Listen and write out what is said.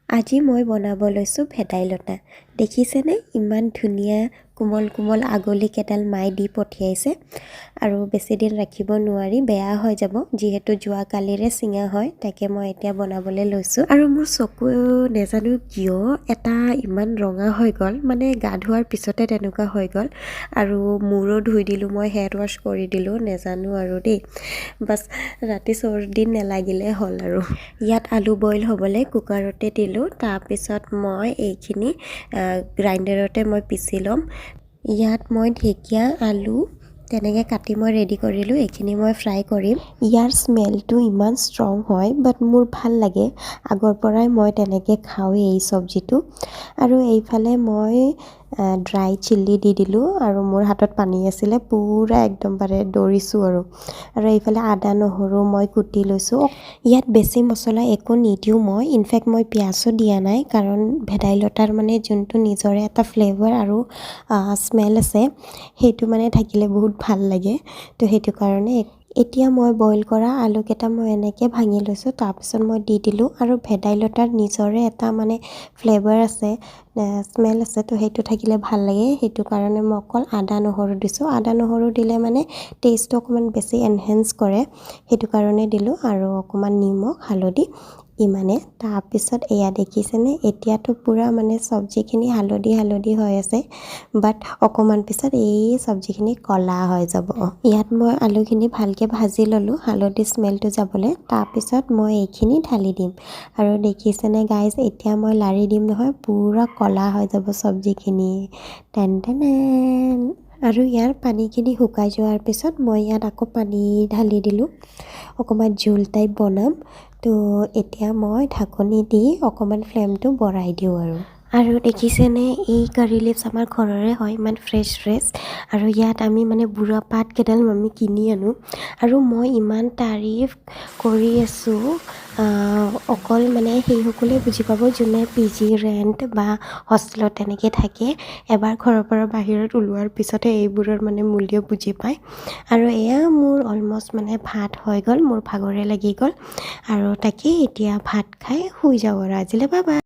আজি মই বনাব লৈছোঁ ভেদাইলতা। দেখিছেনে, ইমান ধুনীয়া কোমল কোমল আগলি কেইডাল মায়ে দি পঠিয়াইছে। আৰু বেছিদিন ৰাখিব নোৱাৰি, বেয়া হৈ যাব, যিহেতু যোৱাকালিৰে ছিঙা হয়। তাকে মই এতিয়া বনাবলৈ লৈছোঁ। আৰু মোৰ চকু নেজানো কিয় এটা ইমান ৰঙা হৈ গ'ল, মানে গা ধোৱাৰ পিছতে তেনেকুৱা হৈ গ'ল। আৰু মূৰো ধুই দিলোঁ মই, হেয়াৰ ৱাছ কৰি দিলোঁ, নেজানো আৰু দেই। বাছ, ৰাতি চৰ্দি নেলাগিলে হ'ল। আৰু ইয়াত আলু বইল হ'বলৈ কুকাৰতে দিলোঁ। তাৰপিছত মই এইখিনি গ্ৰাইণ্ডাৰতে মই পিচি ল'ম। ইয়াত মই ঢেকীয়া, আলু তেনেকৈ কাটি মই ৰেডি কৰিলোঁ। এইখিনি মই ফ্ৰাই কৰিম। ইয়াৰ স্মেলটো ইমান ষ্ট্ৰং হয়, বাট মোৰ ভাল লাগে। আগৰ পৰাই মই তেনেকৈ খাওঁৱেই এই চব্জিটো। আৰু এইফালে মই ড্ৰাই চিলি দি দিলোঁ। আৰু মোৰ হাতত পানী আছিলে, পূৰা একদমবাৰে দৌৰিছোঁ। আৰু আৰু এইফালে আদা নহৰু মই কুটি লৈছোঁ। ইয়াত বেছি মছলা একো নিদিওঁ মই। ইনফেক্ট মই পিঁয়াজো দিয়া নাই, কাৰণ ভেদাইলতাৰ মানে যোনটো নিজৰে এটা ফ্লেভাৰ আৰু স্মেল আছে, সেইটো মানে থাকিলে বহুত ভাল লাগে। তো সেইটো কাৰণে এতিয়া মই বইল কৰা আলুকেইটা মই এনেকৈ ভাঙি লৈছোঁ, তাৰপিছত মই দি দিলোঁ। আৰু ভেদাইলতাৰ নিজৰে এটা মানে ফ্লেভাৰ আছে, স্মেল আছে, তো সেইটো থাকিলে ভাল লাগে। সেইটো কাৰণে মই অকল আদা নহৰু দিছোঁ। আদা নহৰু দিলে মানে টেষ্টটো অকণমান বেছি এনহেঞ্চ কৰে, সেইটো কাৰণে দিলোঁ। আৰু অকণমান নিমখ, হালধি, ইমানে। তাৰপিছত এয়া দেখিছেনে, এতিয়াতো পূৰা মানে চব্জিখিনি হালধি হালধি হৈ আছে, বাট অকণমান পিছত এই চব্জিখিনি ক'লা হৈ যাব। ইয়াত মই আলুখিনি ভালকৈ ভাজি ল'লোঁ হালধি স্মেলটো যাবলৈ। তাৰপিছত মই এইখিনি ঢালি দিম। আৰু দেখিছেনে গাইজ, এতিয়া মই লাৰি দিম নহয়, পূৰা ক'লা হৈ যাব চব্জিখিনি। Ten ten. আৰু ইয়াৰ পানীখিনি শুকাই যোৱাৰ পিছত মই ইয়াত আকৌ পানী ঢালি দিলোঁ, অকণমান জোল টাইপ বনাম। তো এতিয়া মই ঢাকনি দি অকণমান ফ্লেমটো বঢ়াই দিওঁ। আৰু আৰু দেখিছেনে, এই কাৰি লিভছ আমাৰ ঘৰৰে হয়, ইমান ফ্ৰেছ ফ্ৰেছ। আৰু ইয়াত আমি মানে বুঢ়া পাত কেইডাল আমি কিনি আনো। আৰু মই ইমান তাৰিফ কৰি আছোঁ, অকল মানে সেইসকলে বুজি পাব যোনে পিজি ৰেণ্ট বা হোষ্টেলত তেনেকৈ থাকে। এবাৰ ঘৰৰ পৰা বাহিৰত ওলোৱাৰ পিছতহে এইবোৰৰ মানে মূল্য বুজি পায়। আৰু এয়া মোৰ অলমষ্ট মানে ভাত হৈ গ'ল, মোৰ ভাগৰে লাগি গ'ল। আৰু তাকেই এতিয়া ভাত খাই শুই যাওঁ। আৰু আজিলৈ বাই বাই।